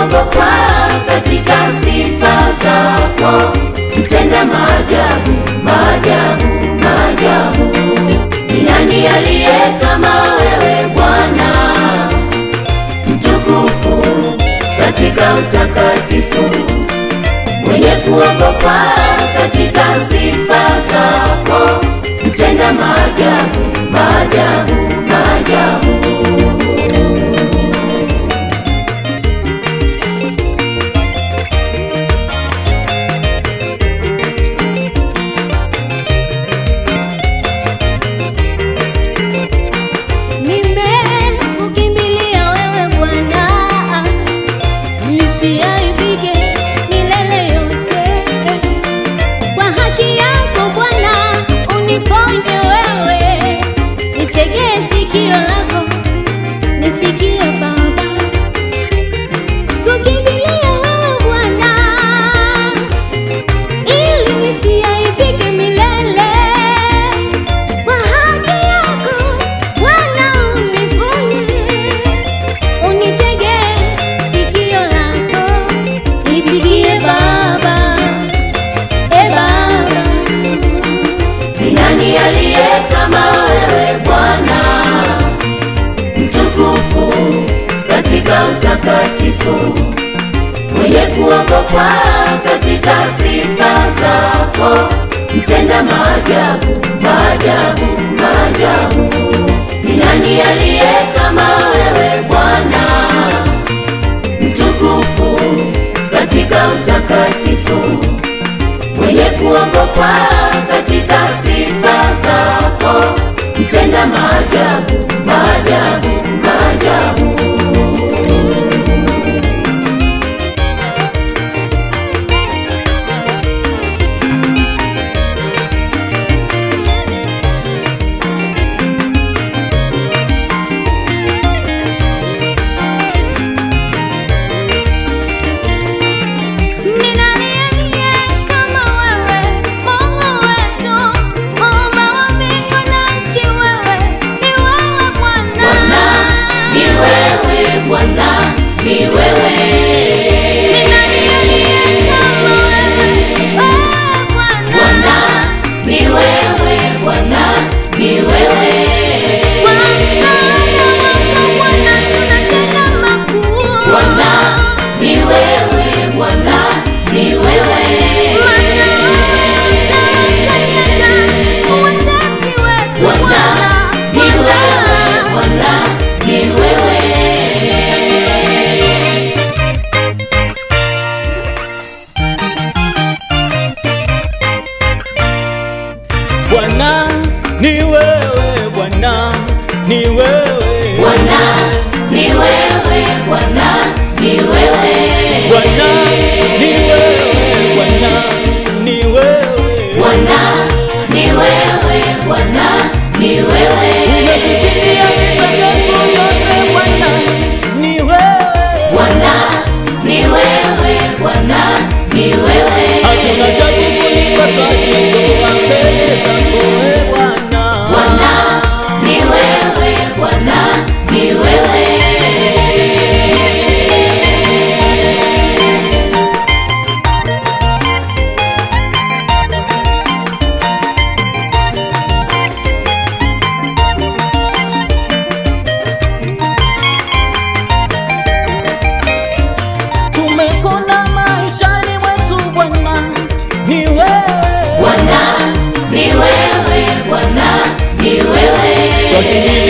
kuogopwa katika sifa zako, mtenda maajabu, maajabu, maajabu. Ni nani aliye kama wewe Bwana, mtukufu katika utakatifu, mwenye kuogopwa katika sifa zako, mtenda maajabu, maajabu, maajabu. Nimekukimbilia wewe Bwana, nisiaibike milele yote. Kwa haki yako Bwana uniponye wewe, nitegee sikio lako nisikie Baba. Kukimbilia wewe Bwana, ili nisiaibike milele. Kwa haki yako Bwana uniponye, unitegee sikio lako nisikie Baba, e Baba. Ni nani aliye kama wewe Bwana, mtukufu katika utakatifu, mwenye kuogopwa katika sifa zako, mtenda maajabu, maajabu, maajabu. Ni nani aliye kama wewe Bwana, mtukufu katika utakatifu, mwenye kuogopwa katika sifa zako, mtenda maajabu, maajabu, maajabu. Ni nani aliye kama wewe Mungu wetu, Muumba wa mbingu na nchi? Wewe ni wewe Bwana. Bwana ni wewe, Bwana ni wewe. Ni nani aliye kama wewe, wewe Bwana? Bwana ni wewe, Bwana ni wewe. Kwa msaada wako Bwana tunatenda makuu. Bwana ni wewe, Bwana ni wewe. Maana utawakanyaga watesi wetu Bwana Bwana. ni wewe, Bwana ni wewe. Bwana ni wewe, Bwana ni wewe. Bwana ni wewe, Bwana ni wewe. Bwana ni wewe, Bwana ni wewe. Bwana ni wewe, Bwana ni wewe. Umetushindia vita vyetu vyote, Bwana ni wewe. Bwana ni wewe, Bwana ni wewe. Hatuna cha kukulipa, twajitoa mbele zako, e Bwana. Bwana ni wewe, Bwana ni wewe. Tumekona maishani mwetu, Bwana ni wewe. Bwana ni wewe, Bwana ni wewe. Twakimbilia